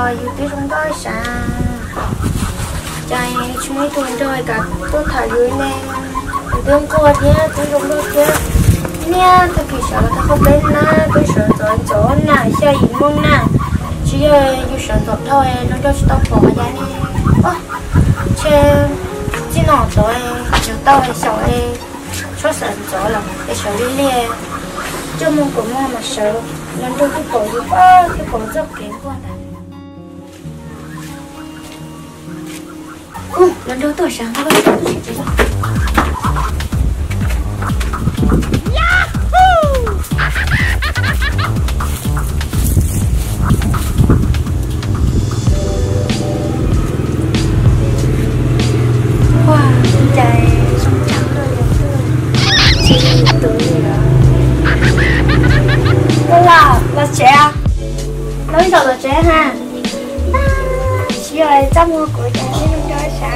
Yus twb zoo nkauj sav, cas tsis muaj ib tug nrog kam tuaj tham yus ne. Yus twb nquag thiab twb zoo nkauj thiab. Niaj tag kis sawv los thov qhov peb na, twb sawv ntxov ntxov na, xya yim moos na, tsis yog yus sawv ntxov dhau los nrog tsis tau pom cas ne. Ntshe txij no tod yus tau xyaum, txhob sawv ntxov lawm es sawv liaj liaj, coj mus kaum moos mas sawv, los nrog twb pom yus, twb pom txoj kev nquag ntag. Los nrog tuaj sav. Ua, cas zoo tshaj plaws li, tsis tus li lawm. Los, los tsev, los ib zaug los tsev ha. Tsis yog txaj muag kuv cas zoo nraug sav.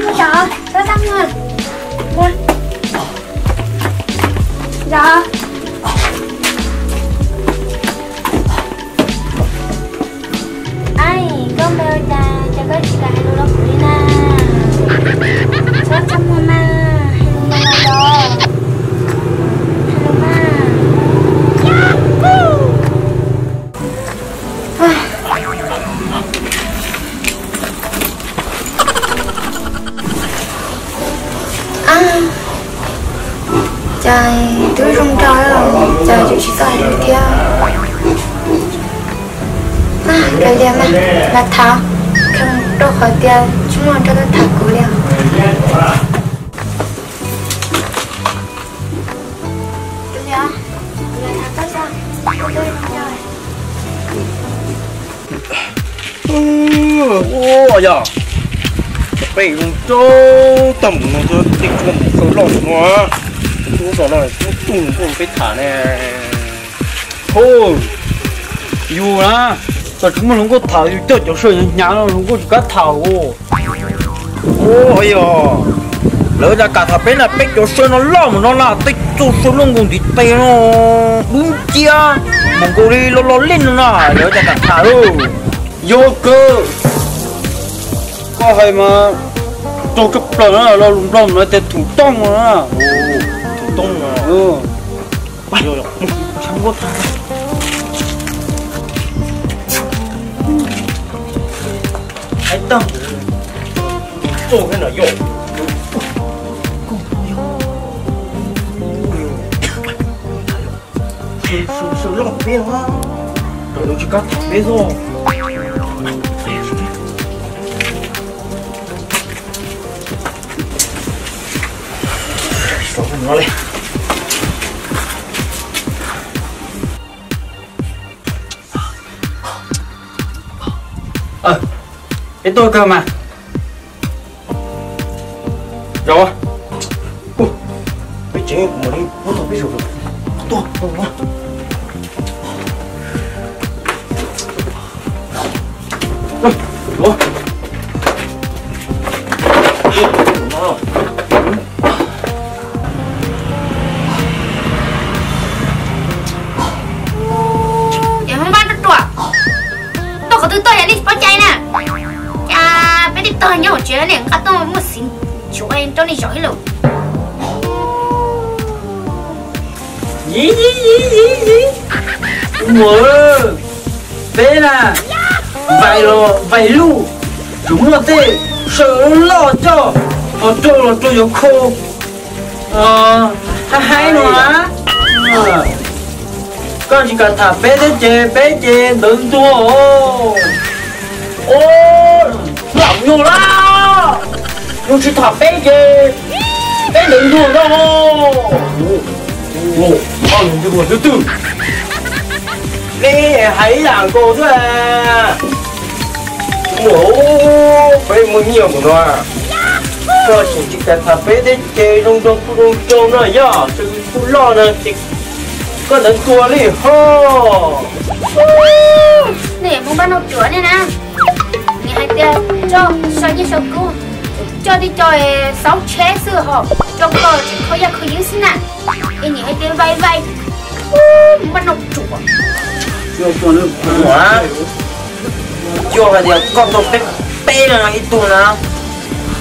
Mus zov, txaj muag. Zov. Ai, koj npe ua cas, cas koj tsis kam hais lus rau kuv li na? Txhob txaj muag mas, hais lus mas los zov. Hais lus mas. Cas twb zoo nraug, cas tsis txawj hais lus thiab. Kav liam mas, lam tham, rau qhov tias tsis muaj nrog koj tham kuv li. Ua yog, peb zoo rau tag mus no, tej tsuas mus saw loj no, tsuas los no, tsuas tuaj mus peb tham ne. Ho, yus na, txawm tsis muaj hluas nkauj tham yus coj cov saw hnyav hnyav no hluas nkauj tsis kam tham os. Ua yog, lawv cas kam tham peb na, peb cov saw no loj mus no na, tej txoj saw loj nkaus ntiv tes no, dub nciab, mus nkaus li los los lej no na, lawv cas kam tham lauj. Yog kawg, koj hais mas raug kawg plaws na, lo lus Nplog mas tias thủ công na. Thủ công. Hais tag, saw loj peb, rau lawv tsis kam tham peb xwb. Peb tuaj kawg mas. Zov. Peb tsev kuv mam li muab tau peb zaum. Tuaj, tuaj. Ces Hmoob Vaj ruam ruam, tuaj qhov twg tuaj yog nej tsis paub cai na. Cas peb twb tuag nyob hauv tsev nej nqa tuaj muaj xiv ntsuav rau nej zov ib lus. Muam, peb na, vais los vais luj, tsuas muaj tej saw loj coj ho rau los rau yuav khau haib haib no na. Koj tsis kam tham peb thiab ces peb ces ntawd ntuag os. Lam nyuag lawm, yus tsis tham peb ces peb ntawd ntuag ntag. Twb twg, nej hais ib yam nkaus xwb. Muam, peb muaj nyiaj mus no, koj tseem tsis kam tham peb thiab ces zoo nraug kuj zoo nraug no yog, tseem kuj loj no ces koj ntawd ntuag li ho. Nej Hmoob Vaj ruam ruam nej na, nyiam hais tias coj sau nyiaj sau kub, coj tib co xauv tsheb xwb ho, coj koj tseem khaub yaj khaub ywb xwb na. Es nyiam hais tias vais vais Npaj noj ruam. Yog hais tias koj tau peb peb no ib tug na,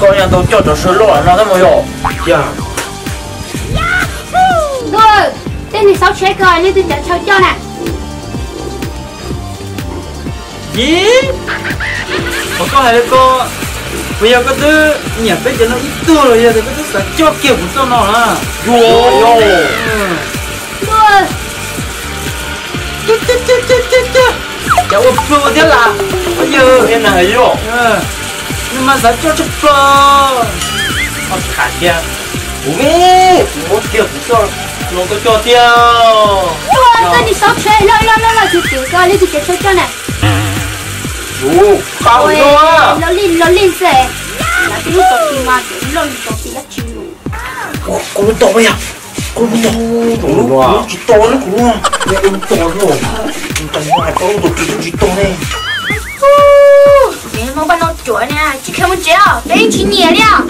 koj yeej tau coj cov saw loj no thiab mas yog. Ntuj, tej niag xauv tsheb ko leej twg cov chaw coj na? Ib, qhov koj hais li ko, puas yog koj twb nyiam peb cov no ib tug los yog tias koj twb xav coj kiag kuv txoj no na? Yog, yog. Cas ua plhu thiab las, yog. Nws mas xav coj tshaj plaws. Koj tham kiag, kuv me, kuv muab kiag kuv coj, los koj coj tiag. Koj nim xauv tsheb loj loj loj loj, kuv twv koj leej twg cov chaw coj na. Ua, qab ua, los lij los lij xwb. Lawv tej lub tod ti mas loj li tod ti dab tsi los. Kuv lub tod yog, kuv lub tod, kuv lub tsis tau na kuv. Kuv tod, kuv tod tsis tau ne. Neb Hmoob paj no ruam ne, tsis kheev mus tsev os, peb yeej tsis nyiam li os.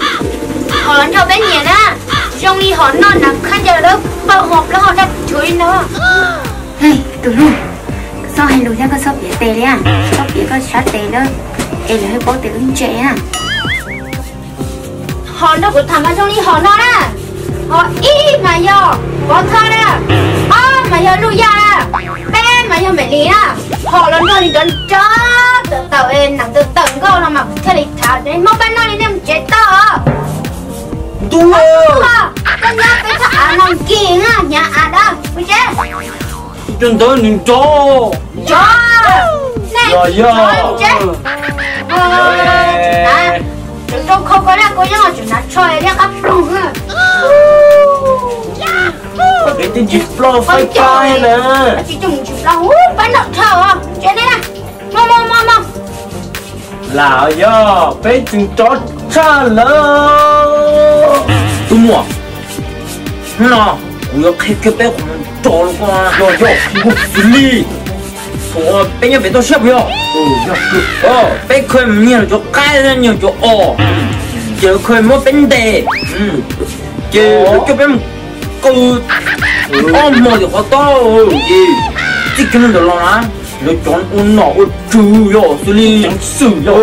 Hom los nrog peb nyiam na, zoo li hom noj nram khab ncaws lawv paub hom plaub hom daj rhuav li no. Hej, tus hlub, koj txhob hais lus thiab koj txhob piav tes li, txhob piav koj sab tes lawm, es lawv yuav paub tias koj ntse na. Hom nrog kuv tham mas zoo li hom no na, hom ib mas yog Pov Thoj na, ob mas yog Luj Yaj na, peb mas yog Mem Lis na. Hom los nrog li nrov nrov tawm tawm es nam tawm tawm nkauj no mas kuv thiaj li tham, Hmoob paj no li nej mus tsev tau. Ntuj, koj nyob peb txhob av no nkim na, hnyav av dab mus tsev. Tus ntawd nws nrov. Nrov. Yog, yog. Tsum rau khau koj laj kau yeej tsum hnav tsho thiab qab ploog. Peb twb tsis ploj faib pab na. Tsis coj mus tsis ploj, pab nrov dhau. Tsev ne, mo mo mo mo. Lam yog peb tseem rov tshaj lawm. Tus muam, hnub no kuv yuav qhia kiag peb qhov mus rov los koj. Yog yog, xws li thaum peb nyob pem toj siab puas yog? Peb khaws nyiag cov qaib nyiag cov os, ces lawv khaws muab peb ntes, ces lawv coj peb mus kaw ob hmo tim qhov tob, ces txij kiag ntawd los na, lawv cov ua nom ua tswv yog xws li ceev xwm yog,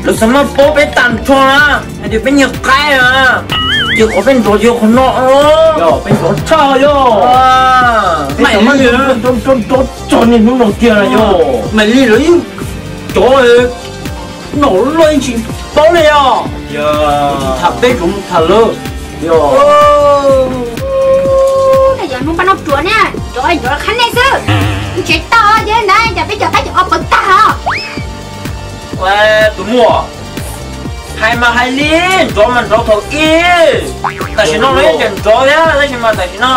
lawv xav muab paub peb tag nrho na, hais tias peb nyiag qaib na, ces qhov peb nrov ces qhov no, peb nrov tshaj yog. Peb xav muab nrov nrov txog niaj hnub no kiag na yog. Mam li lawv yeej cov nom loj yeej tsis paub li yog. Tsis tham peb tsuas mus tham lawv. Yog. Yog Hmoob paj no ruam ne, nrov nrov qhab nej xwb. Tsev tau ces ntawd cas peb cov qaib cov os pawv tag os. Tus muam, hais mas hais li, nrov mas nrov thaum ub. Tam sim no los yeej tseem nrov thiab, tab sis mas tam sim no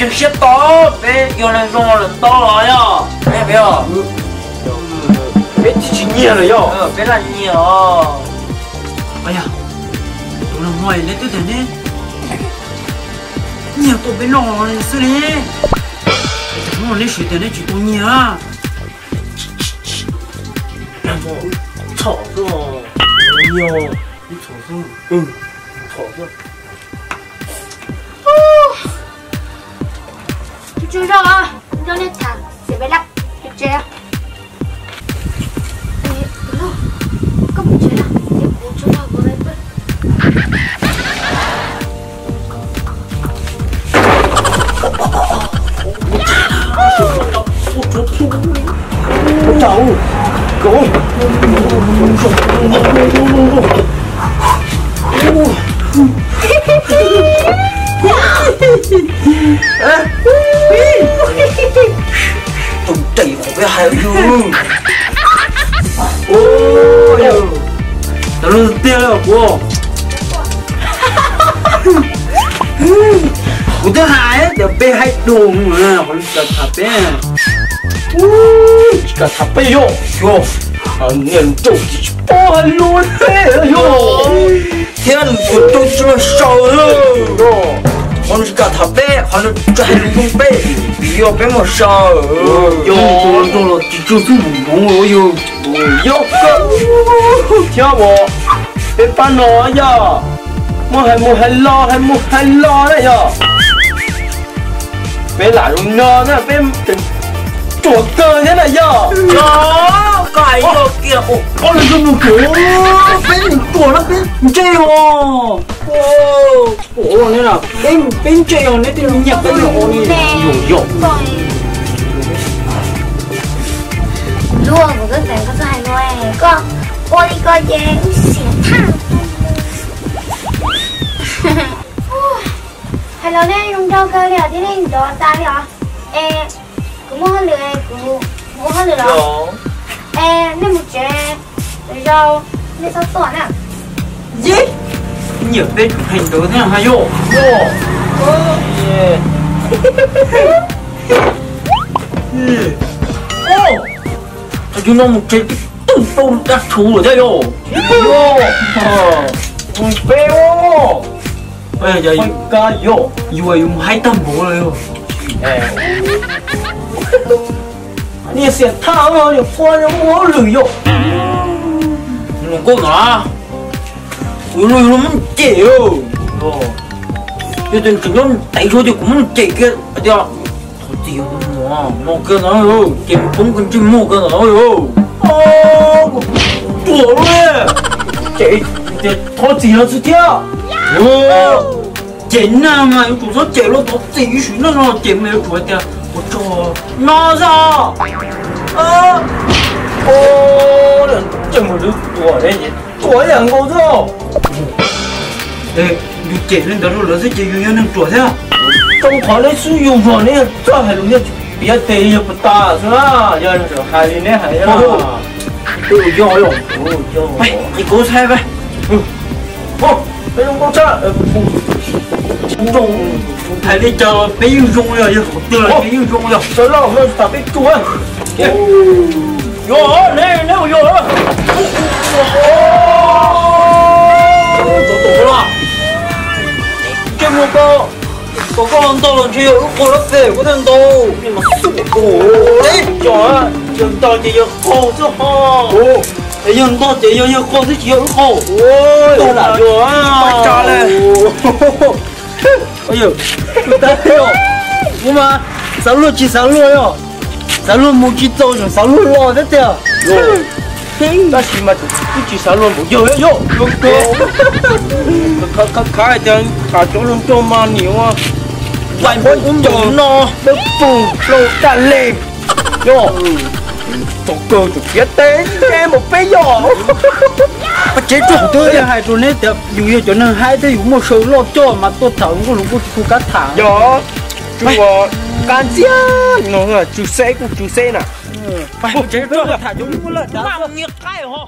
ntseeg siab tau, peb yog neeg zoo lawm ntau los yog. Peb tsis nyiag lawm yog. Peb lam nyiag os. Yog, tus no muaj neb twb tias neb nyiag tuaj peb noj xwb ne. Hnub no neb siv tias neb tsis tau nyiag. Txhom xwb, nyiag txhom xwb, txhom xwb. Tsis zoo, nrog nej tham xwb peb laj tsev. Koj mus tsev na, ces kuv tsuas nrog kuv peb. Tus daim qhov peb hais yus. Tau lub tiag kuv. Kuv twb hais tias peb hais dua, qhov no tsis kam tham peb. Tsis kam tham peb yog, yog niam nraug tsis paub hais lus thiab yog. Thiab nws tus nraug tsis muaj saw. Qhov no tsis kam tham peb, qhov no tsis hais lus zoo peb, vim yog peb muaj saw. Yog nraug los tsis tsuag xwb mus hmoov yog. Yog kawg thiab as, peb pab no yog muaj hais mus hais los hais mus hais los na yog. Peb lam zoo no na, peb tseem ruam kawg thiab na yog. Yog, koj hais yog kiag. Ob leeg zoo mus kuv, peb mus ruam na peb ntse os. Peb, peb ntse os, neb tej me nyuam peb los ua li. Yog, yog. Luag kuv twb teem koj txoj hais no, koj ua li ko ces wb xiam thaj. Hais los nej zoo nraug kawg li os, thiab nej nrov tas li os. Es kuv muaj hauj lwm, kuv mus ua hauj lwm los. Es nej mus tsev, lwm zaus nej txhob tuaj na. Yeb, nyiam peb tseem hais ntawd thiab na yog. Yog. Ua cas no mus tsev twb tawm tau dab tshuv lawm thiab yog. Yog, mus peb os. Yog, yus yus mus haib tag npaum lawm yog. Niag xiam thaj, niag pua, niag muaj hauj lwm yog. Nws nkauj no, yus los yus los muab cem. Yog tias tseem nyob ntev suab ces kuv muab cem kiag tias thov txim, mus kiag ntawd, ces poob kiag ntsej muag kiag ntawd. Ruam lawm, cem tias thov txim no xwb thiab. Cem neeg mas yuav tsum txhob cem luag thov txim, ib sim neej no cem mas yuav tsum hais tias ua tsaug no xwb. Cem mus ruam, ruam yam nkaus xwb. Yus cem li ntawd rau lawv xwb ces yus yog neeg ruam thiab. Rau qhov neb xub yus zog neb yog txawj hais lus thiaj tsis piav tes yog puas tas xwb na, yog hais li neb hais. Yog, yog, kuv txhais peb. Peb zoo nkauj tshaj. Hais li cas los peb yeej zoo li os, yog qhov twg los peb yeej zoo li os. Sawv los no tsis tas peb tsuag. Yog, neb, neb ua yog. Ntsej muag koj, kom koj los ntog los ntshe yog wb qaug lab fem koj thiaj ntog. Yog, yog ntog ces yog qaug xwb ho. Yog ntog ces yog yawg qaug xwb tsis yog wb qaug. Ua cas li. Kuv mas xav luag tsis xav luag yog, xav luag mus tsis txaus tseem xav luag los thiab tiag. Tab sis mas twb tsis xav luag npaum yawg yog. Khav khav tias tas cov luag nraug mas nim ua vais npaum ub npaum no, peb pum plaub daj le. Yog, txaus kawg tseem piav tes nce npaum peb yog. Pab tsev tsuag twb yog hais rau neb tias yus yog cov neeg haib thiab yus muaj saw loj coj mas tuaj tham hluas nkauj hluas nkauj tsis pub kab tham. Yog, tsuas ua qab ntxiag no, tsw xeb kuj tsw xeb na. Pab tsev tsuag tham cov hluas nkauj lawm dav nyias qaib ho.